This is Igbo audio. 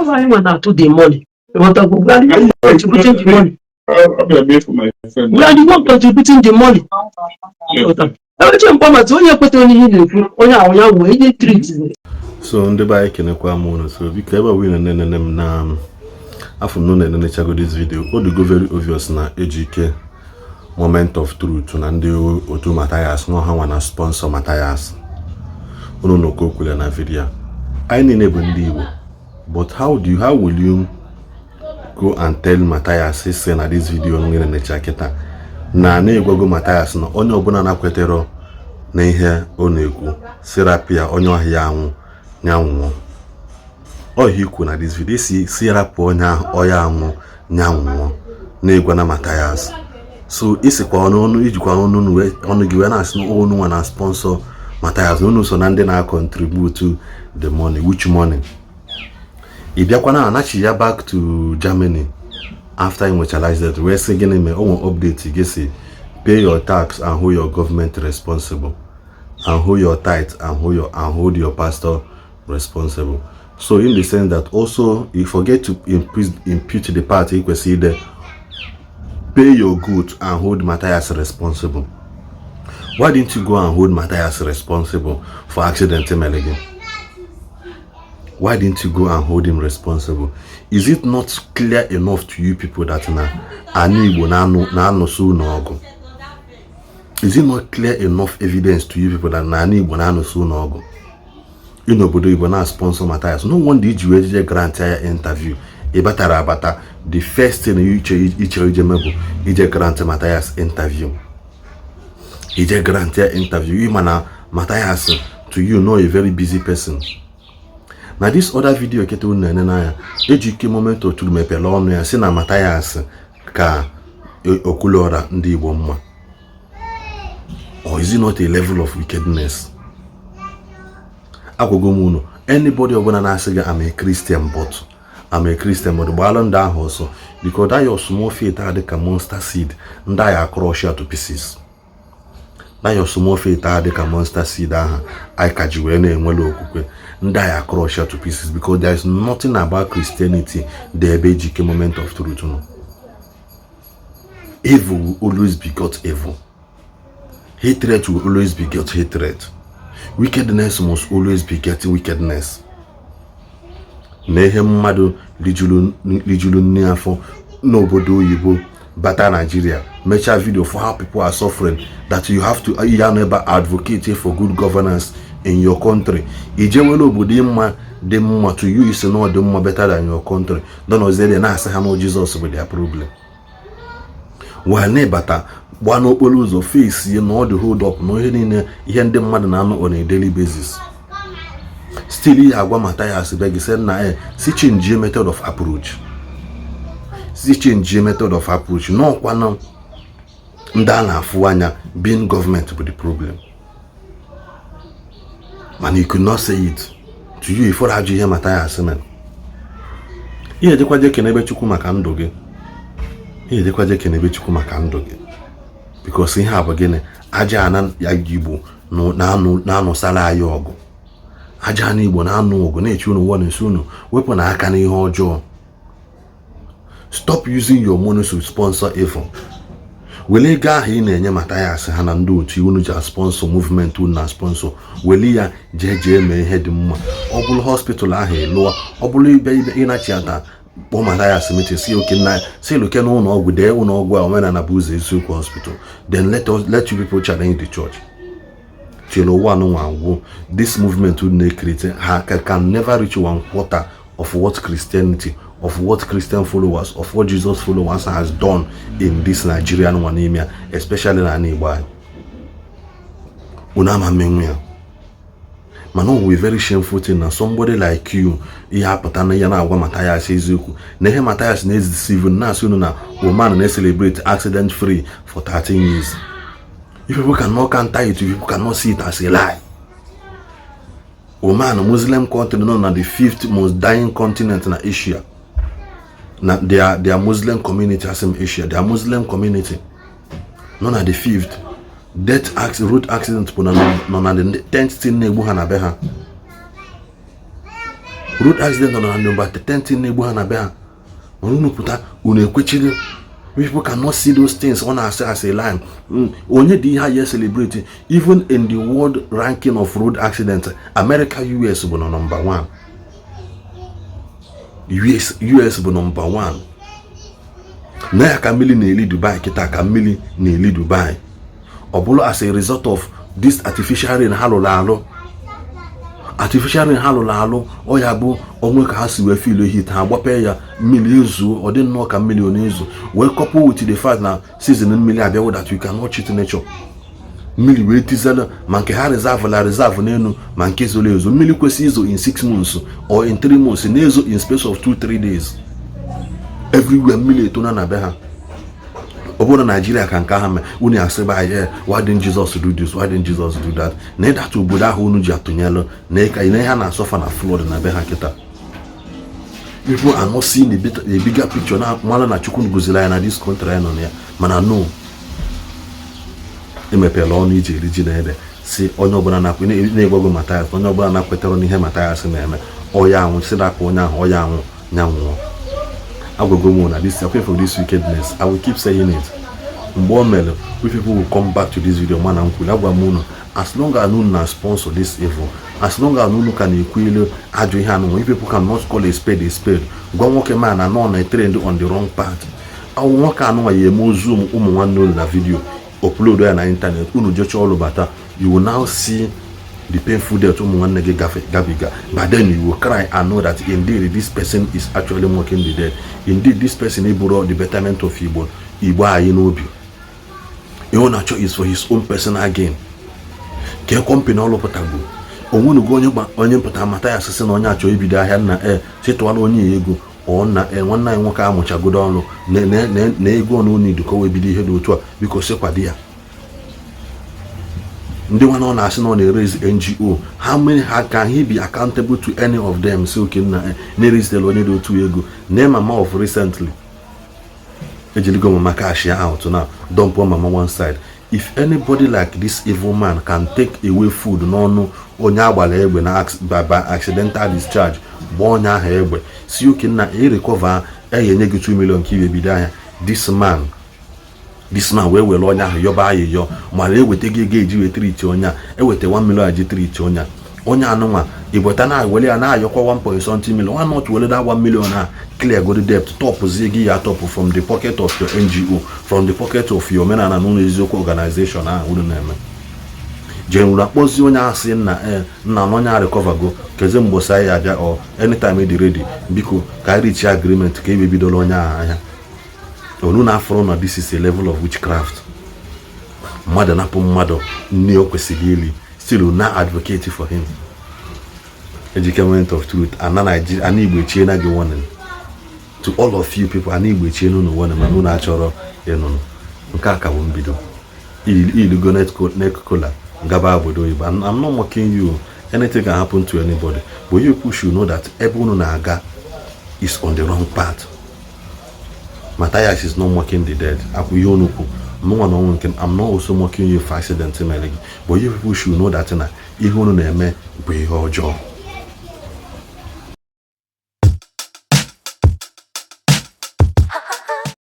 Ọ anyị nwa na-atụ the money. Ịghọtago? We are the one contributing the money. Abịa m ịfụ my friend. We are the one contributing the money. Ịghọta? Eweche mkpọmata onye ekweta onye ihe na-ekwu, onye ahụ ya wee ihe treat. So ndị be anyị, kenekwa m unu. So biko, ebe ọbụla na-enene m na afọ m na na-enenechago this video, o dugo very obvious na Ejike Moment of Truth na ndị otu Mathias na ọha nwa na sponsor Mathias. Unu nọkọ okwule na video a. Anyị niile bụ ndị Igbo, but how will you go and tell Mathias say na this video nwe na-enecha kịta na na-egwago Mathias na onye ọbụla na-kwetero na ihe ọ na-ekwu sirapia onye ọhịa ya anwụ ya nwụọ ọhịa ikwu na this video si sirapụ onye ahụ ọya anwụ ya nwụọ na-egwa na Mathias. So isikwa ọnụ ọnụ ijikwa ọnụ ọnụ gị wee na-asị na onu nwa na sponsor Mathias, na unu so na ndị na-contribute the money. Which money? Ị bịakwa na anachi ya back to Germany after ị nwechara accident wee sị gịnị mee o nwere update gị si pay your tax and hold your government responsible and hold your tithe and hold your pastor responsible. So in the sense that also you forget to impute the part ị kwesịrị ide pay your good and hold Matthias responsible. Why didn't you go and hold Matthias responsible for accident mere gị? Why didn't you go and hold him responsible? Is it not clear enough to you people that na ana Igbo na-anụso unu ọgụ? Is it not clear enough evidence to you people that na ana Igbo na-anụso unu ọgụ? Ị n'obodo Igbo na sponsor Matthias. No wonder iji wee jije grant ya interview. Ị batara abata, the first thing ichere ije me bụ ije grant Matthias interview. Ije grant ya interview, ịma na Matthias to you know a very busy person. Na this other video kịta unu na-ene n'anya, Ejike Moment of Truth mepere ọnụ ya si na Matthias ka Okwuluora ndị Igbo mma. Or is it not a level of wickedness? Agwago m unu, anybody ọbụla na-asị gị, "I'm a Christian," but I'm a Christian but gbaalụ ndị ahụ ọsọ, because that your small faith adị ka mustard seed. Ndị agha crush ya to pieces. That your small faith adị ka mustard seed ahụ anyị ka ji wee na-enwere okwukwe, ndị agha crush ya to pieces, because there is nothing about Christianity dị ebe Ejike Moment of Truth nọ. Evil will always begot evil. Hatred will always beget hatred. Wickedness must always beget wickedness. Na ihe mmadụ lijuru nne afọ n'obodo oyibo bata Nigeria mechaa video for how people are suffering, that you have to ya nọ ebe advocate for good governance in your country. Ije nwere obodo mma dị mma to you isi na ọ dị mma better than your country, donọzie na-asị ha na Jizọs bụ their problem. Wee na-ịbata gbaa n'okporo ụzọ face na ọ dị hold up na ihe niile ihe ndị mmadụ na-anụ on a daily basis, still ihe agwa Mathias be gị sị na e si change method of approach, si change method of approach. N'ọkwanụ ndị a na-afụ anya being government bụ the problem, mana you could not say it to you. Ifọrọ ajụ ihe Mathias mere, ihe ejekwa je kenebe Chukwu maka ndụ gị, ihe ejekwa je kenebe Chukwu maka ndụ gị, because ihe a bụ gịnị? Aja ana ya Igbo na-anụsara anyị ọgụ. Aja ana Igbo na-anụ ọgụ na-eche unu warning, unu wepụ na aka n'ihe ọjọọ. Stop using your money to sponsor evil. Were ego ahụ ị na-enye Mathias ha na ndị otu unu ji sponsor movement unu na sponsor, were ya jee jee mee ihe dị mma. Ọ bụrụ hospital ahụ ịlụọ, ọ bụrụ ịbịa ịnachiata kpọọ Mathias meeting, si oke nna si luke na ụlọ ọgwụ dee ụlọ ọgwụ a Omenala bụ Ụzọ Eziokwu Hospital. Then let you people challenge the church till ụwa nwa agwụ. This movement unu na-ecreate ha can never reach one quarter of what Christianity, of what Christian followers, of what Jesus followers has done in this Nigerian nwa n'ime ya, especially na Igbo anyị. Unu ama mmenwu ya, mana ọ wụ very shameful thing na somebody like you ihe apụta na ya na-agwa Mathias eziokwu na ihe Mathias na-edeceive na-asị unu na woman na-celebrate accident free for 13 years. If people cannot counter it, if people cannot see it as a lie. Oman, Muslim country nọ na the fifth most dying continent na Asia, na their Muslim community, asị m Asia, their Muslim community nọ na the fifth death road accident bụ nọ na the 10th thing na-egbu ha na be ha. Road accident nọ na number 10 na-egbu ha na be ha. Mana unu pụta, unu ekwechiri. People cannot see those things. Ọ na-asị as a line. Onye dị ihe ya celebrate? Even in the world ranking of road accident, America, US bụ na number 1. US, US bụ number 1 na ya. Ka mmiri na-eli Dubai kịta, ka mmiri na-eli Dubai, ọ bụrụ as a result of this artificial rain ha lụrụ alụ. Artificial rain ha lụrụ alụ, ọ ya bụ onwe ka ha si wee feel heat, ha gbape ya, mmiri ezuo. Ọ dị nnọọ ka mmiri ọ na-ezo, wee couple with the fact na season mmiri abịawo, that you cannot cheat nature. Mmiri wee tizela, ma nke ha reserve la reserve n'elu, ma nke zoro ezo. Mmiri kwesịrị izo in 6 months or in 3 months na-ezo in space of 2 3 days. Everywhere mmiri etona na be ha. Ọ bụrụ na Naijiria ka nke ahụ mee, unu asịba anyị, "Why didn't Jesus do this? Why didn't Jesus do that?" Na ịdata obodo ahụ unu ji atụnyelụ na ịka na ihe a na-asọfa na flood na be ha kịta. People are not seeing the bigger picture na mara na Chukwu goziri anyị na this country anyị nọ na ya. Mana no, emepela ọnụ iji eri ji na ede, si onye ọbụla na-egwago Mathias, onye ọbụla na-kwetara n'ihe Mathias na-eme, ọya anwụ, si rapụ onye ahụ, ọya anwụ, nya nwụọ. Agwago m na this for this wickedness, I will keep saying it. Mgbe o mere, we people will come back to this video. Mana m kwuru, agwa m unu, as long as unu na sponsor this evil, as long as unu ka na-ekwu ilu ajọ ihe anụnwa, you people cannot call a spade a spade. Gwa nwoke ma na nọ na trend on the wrong path. Awụ nwoke anụnwa ya eme ozu ụmụ nwanne unu na video, upload ya na internet. Unu jechaa ọrụ bata, you will now see the painful death ụmụ nwanne gị gafe gabiga. But then you will cry and know that indeed this person is actually mocking the dead. Indeed, this person iburu the betterment of Igbo, Igbo anyị n'obi. Ihe ọ na-achọ is for his own personal gain. Ke company ọ lụpụtagbu onwenugo onye onye mpụta mata ya asịsị na onye achọ ibido ahịa nna e chịtụwara onye ya ego ọ na e nwanne anyị nwoke amụchagodo ọrụ na ego ọ na onidu ka o wee bido ihe dị otu a, biko sịkwado ya. Ndị nwa na ọ na-asị na ọ na-erezi NGO, how many, how can he be accountable to any of them? Si oke nna na-erezitela onye dị otu ego na mama of recently ejiligo mama cash ya out now, dump mama one side. If anybody like this evil man can take away food n'ọnụ onye agbara egbe na by accidental discharge, gbaa onye ahụ egbe, si oke nna e recover, enye gị 2 million ka iwe bido ahịa, this man wee were onye ahụ yọba ayịyọ, mana eweta gị ego eji wee treat onye a, eweta 1 million eji treat onye a, onye anụnwa igweta na were ya na-ayọkwa 1 point something million. Why not were that 1 million a clear go the debt, topzie gị ya top from the pocket of your NGO, from the pocket of your omenala n'ụlọ eziokwu organization ahụ unu na-eme? Jenwuru akpọzi onye ahụ, sị nna e nna na onye a recover go keze mgbosi anyị abịa ọ anytime dị ready, biko ka anyị reach agreement ka ebe bidola onye ahụ ahịa. Onu na afọrọ na this is a level of witchcraft. Mmadụ napụ mmadụ nne o kwesịrị ili, still na advocate for him. Ejike Moment of Truth, ana Nigeria, ana Igbo echie na gị warning to all of you people. Ana Igbo echie n'unu warning, mana unu achọrọ ịnụnụ. Nke a ka bụ mbido. Ilugo neck collar gaba obodo oyibo. I'm not mocking you. Anything can happen to anybody, but you people should know that ebe unu na-aga is on the wrong path. Matthias is not mocking the dead. Akwụ ihe unu kwu mụnwa na ọnwụ nke m, I'm not also mocking you for accident mere gị, but you people should know that na ihe unu na-eme bụ ihe ọjọọ.